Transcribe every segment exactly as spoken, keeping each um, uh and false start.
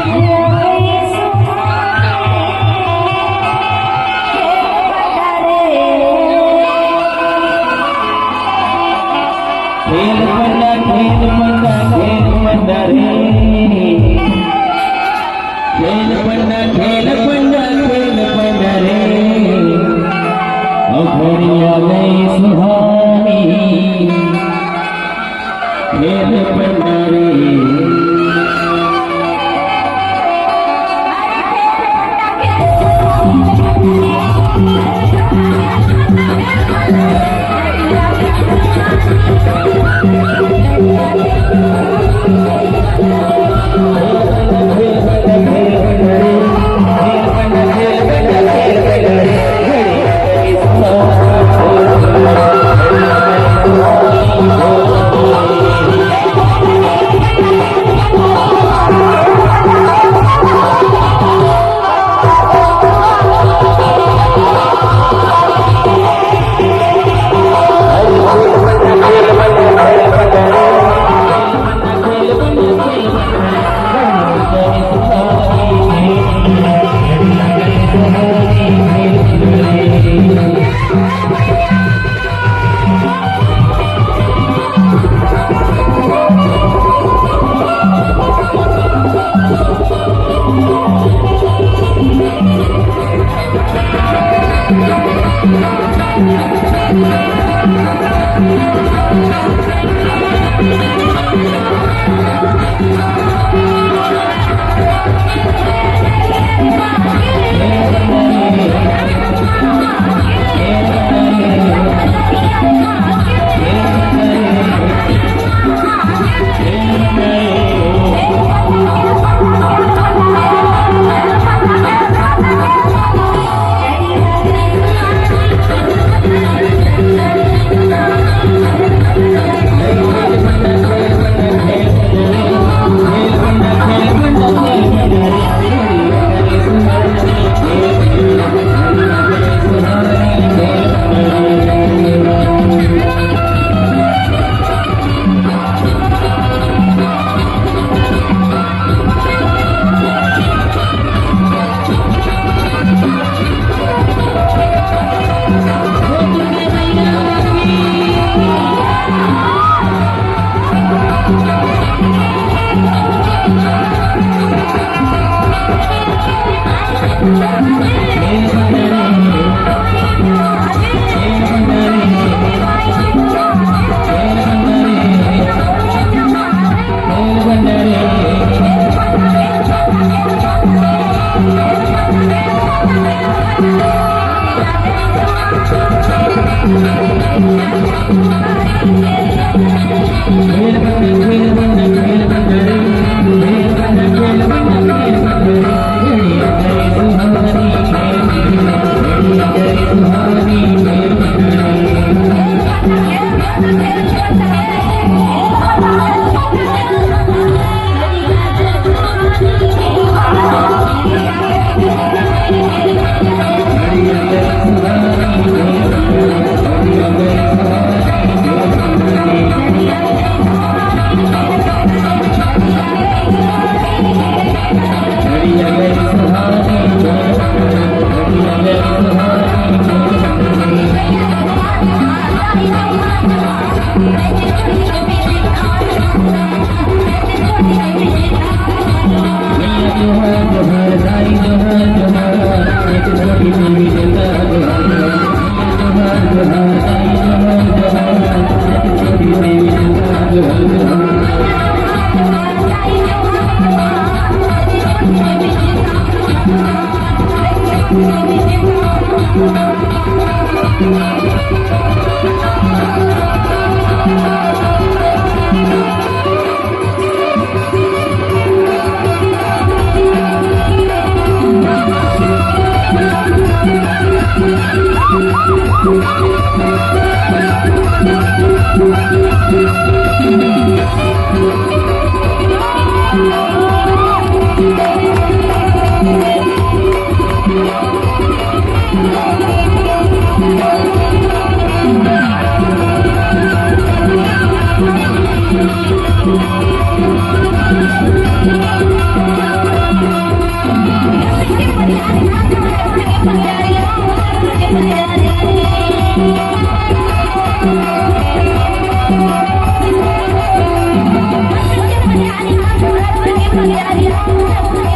खेल पंडा, खेल पंडा, खेल पंडा रे। खेल पंडा, खेल पंडा, खेल पंडा रे। ओ घड़ी आ गई सुहानी। खेल पंडा रे।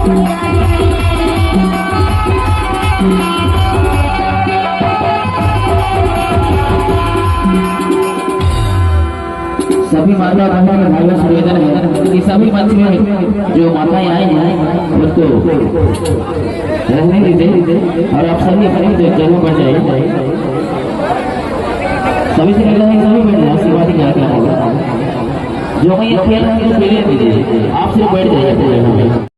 सभी माता बहन भाइयों से निवेदन है कि सभी मंच में जो माताएं आई हैं, उनको रहने दीजिए और आप सभी अपनी जगह पर जाइए। सभी से निवेदन है, सभी बैठ जाए, आशीर्वाद ही क्या क्या होगा। जो कोई खेल रहे हैं, उसको खेलने दीजिए, आप सिर्फ बैठ जाइए पूरे में।